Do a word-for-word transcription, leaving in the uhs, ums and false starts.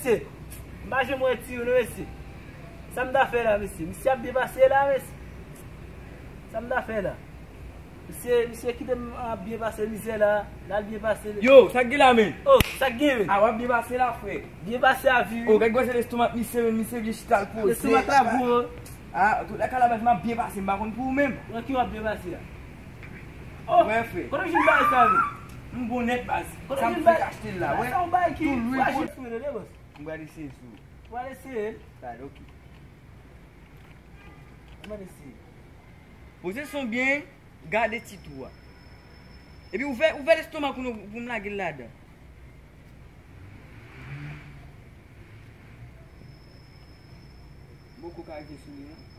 Mesye, m pa janm wè Ti Wi non, mesye. Sa m ta fè la, mesye? Misye ap byen pase la, mesye. Sa m ta fè la? Misye, misye kite m ap byen pase mizè la. L al byen pase. Yo, sa k gen la, men? Oh, sa k gen, men? Ah, w ap byen pase la, frè. Byen pase a vi, wi. Oh, gad gwosè lestomak misye, men, misye vle chita l poze. Lestomak la gwo. Ah, tout la kalabaz, m ap byen pase, m pa konn pou ou menm. Nan ki w ap byen pase a? Oh, wè, frè. Kote w jwenn bagay sa, men? M bon nèt, baz. Kote w jwenn bagay sa? Sa m fèk achte l la, wè. Sa yon bagay ki fraje, frè, tande, bòs. M pral eseye sou ou. Ou pral eseye? Pral, ok. M pral eseye. Poze son byen, gade ti twou a. Epi ouvè, ouvè lestomak ou non pou m lage l ladan. Poko ka rive sou li, non.